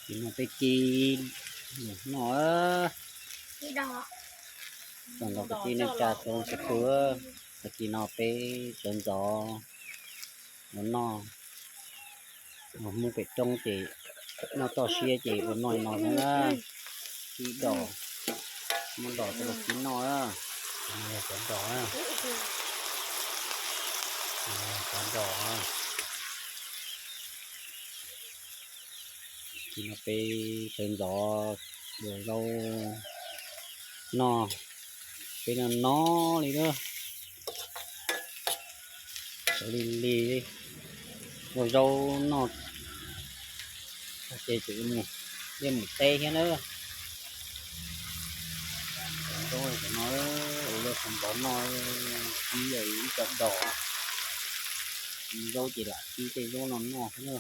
Ces no peb ci noj. Txog nrog kwv tij neej tsa txhua leej txhua tus, tag kis no peb sawv ntxov ua noj. Hmoob pem roob ces noj toj siab ces ua noj no xwb na. Ci dos, muab dos rau los ci noj. Cov dos, cov dos. Ces no peb sawv ntxov ua zaub noj, peb noj no li na. Sawv lig lig ua zaub noj, ces tseem yuav mus teb thiab na. Zaub no ua zaub sawv ntxov noj, ci ib co dos. Zaub ces lam ci tej zaub no noj xwb na.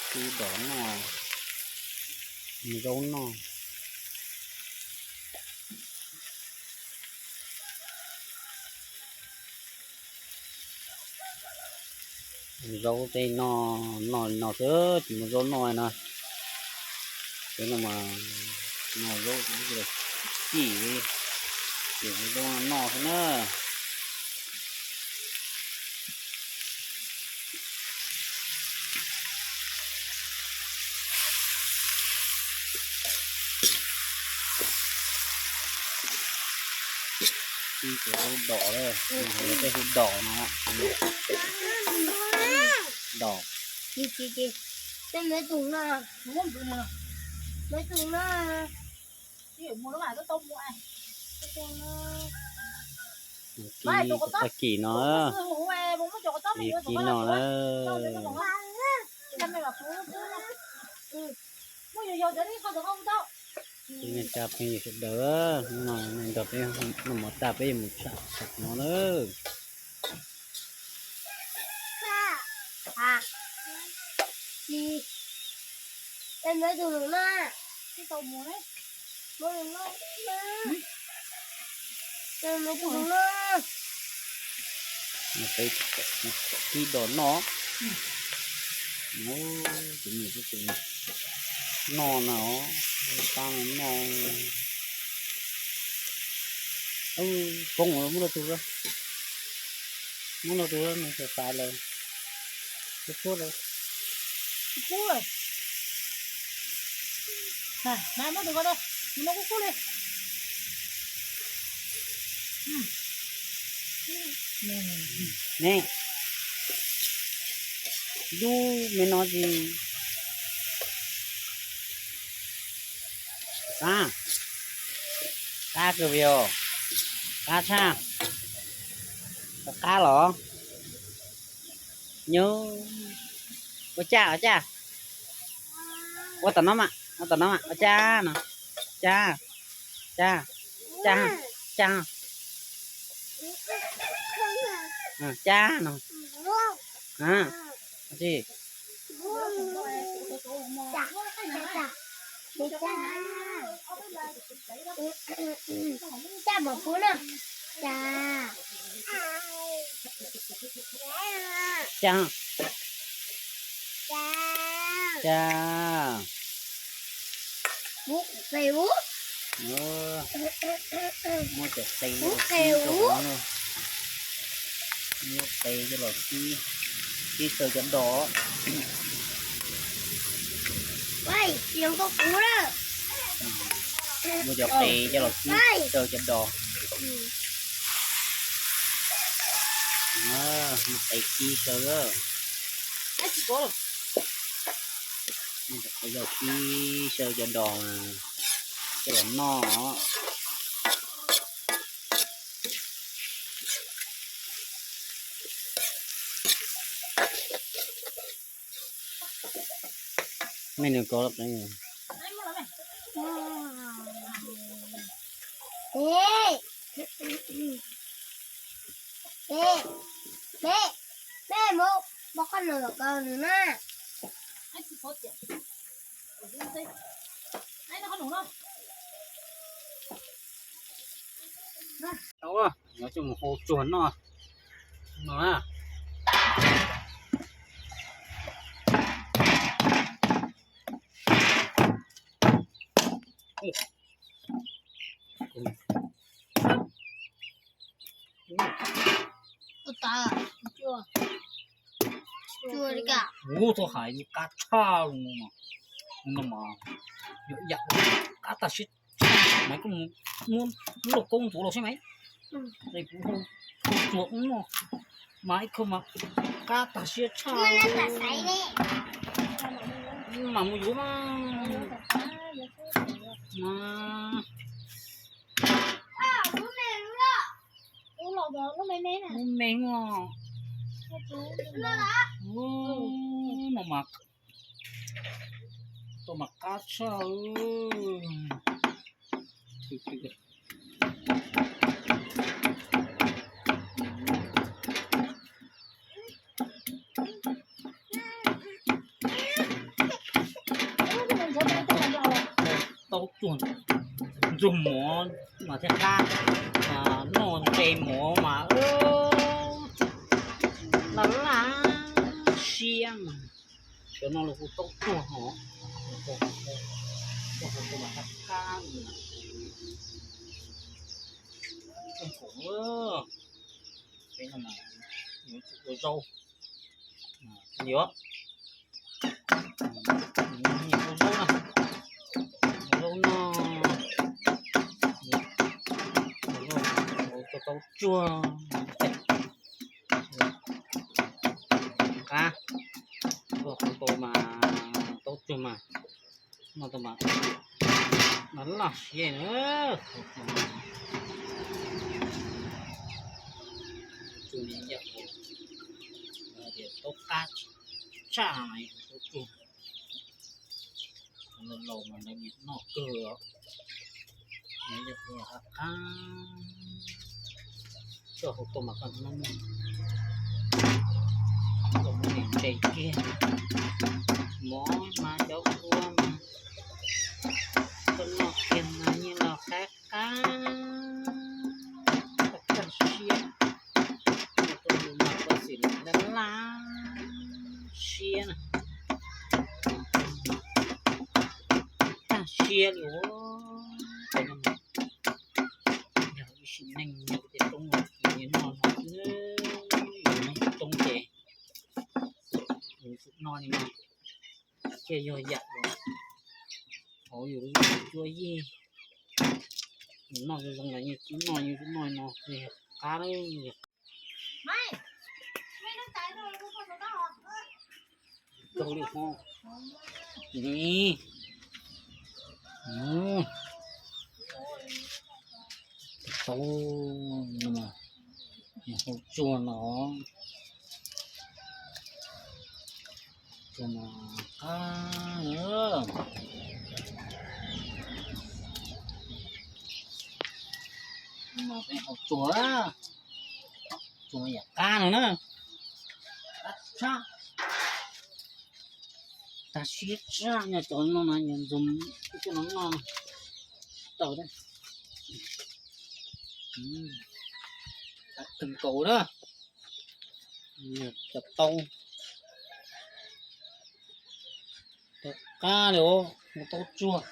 Ci dos noj, zaub noj. Zaub tej no, noj li no xwb tsis muaj zaub noj na. Peb no mas noj zaub tsis, ces ua zaub noj xwb na. Ci cov zaub dos, tej hu dos no. Dos. Tej me tus no, me tus no. Tag kis no, tag kis no na. Peb neej tsa phooj ywg sawv daws, hnub no nrog peb noj mov tag peb yuav mus tsham no na. Peb ci dos noj, noj na, pab no noj. Poob, muab rau tus, muab rau tus, nws xav xav lawm. Kub kub lawm. Muab tus ko rau, tus no kub kub li. Ne, dub me no ces qab, qab kawg li os, qab tshaj, qab los. Nyob, ua cas, ua cas, ua tom no mas, ua tom no mas, ua cas no, cas, cas, cas, cas, cas no, tsis. Cas mov pub na. Cas. Cas. Cas. Cas. Pub qe ub. Muab cov qe, pub qe ub. Muab qe coj los kib, kib xaws cov dos. Muab cov qe coj los kib xaws cov dos. Muab qe kib xaws. Muab cov qe coj los kib xaws cov dos, coj los noj. Nej nws ko. Ê, ê, Me, me mus, mus qhov num kom nws na. Tau, yuav coj mus hau tsuag noj no na. Ub, txhob hais, qab tshaj no mas, yam qab tag siab tshaj, mas koj muab lauj kaub ntxuav los saib mas, kuv hau tsuag ub no mas ib khawb mas qab tag siab tshaj. Mas mus yuav mas, mas lub me os, no mas, tau mas qab tshaj. Tau tsuag ntxuag mov mas thiaj qab, noj ntse mov mas laj laj siab mas. Cov no los kuj tau tsuag hos, tau mas qab qab. Tsuag khoom, peb no mas yuav tsum ua zaub, yuav ua zaub na, ua zaub no, ua zaub, ua tau tsuag. Qab, ua qhov tau mas tau tsuag mas, no tau mas, no laj siab na. Tsuag ne yam, tau qab tshaj mas tau tsuag. Laus laus mas lawv nyiam noj kawg os. Nws yog qab, coj hauv tau mas koj noj, koj muab nws ntse kiag, mov mas cov ua mas koj noj kiag mas yeej los qab qab, koj tag siab, koj tus mas koj xim laj laj siab na. Tag siab li os. Yog ib sim neej yog tej roob los noj no xwb, yus nyob roob ces yus tsum noj li no, thiaj yog yam hauv yus lub cuab yig. Yus noj zoo zoo los yus tsum noj, yus tsum noj li no, qab li. Kaug li ho. Ni, tau, hau tsuag no, tsuag no qab na. No peb hau tsuag, tsuag yam qab no na. Qab tshaj, tag siab tshaj, nyob cov no na, nyob ntxoov coj no noj tau. Qab kawg nkaus na. Cov tau, tau qab li os, mus tau tsuag.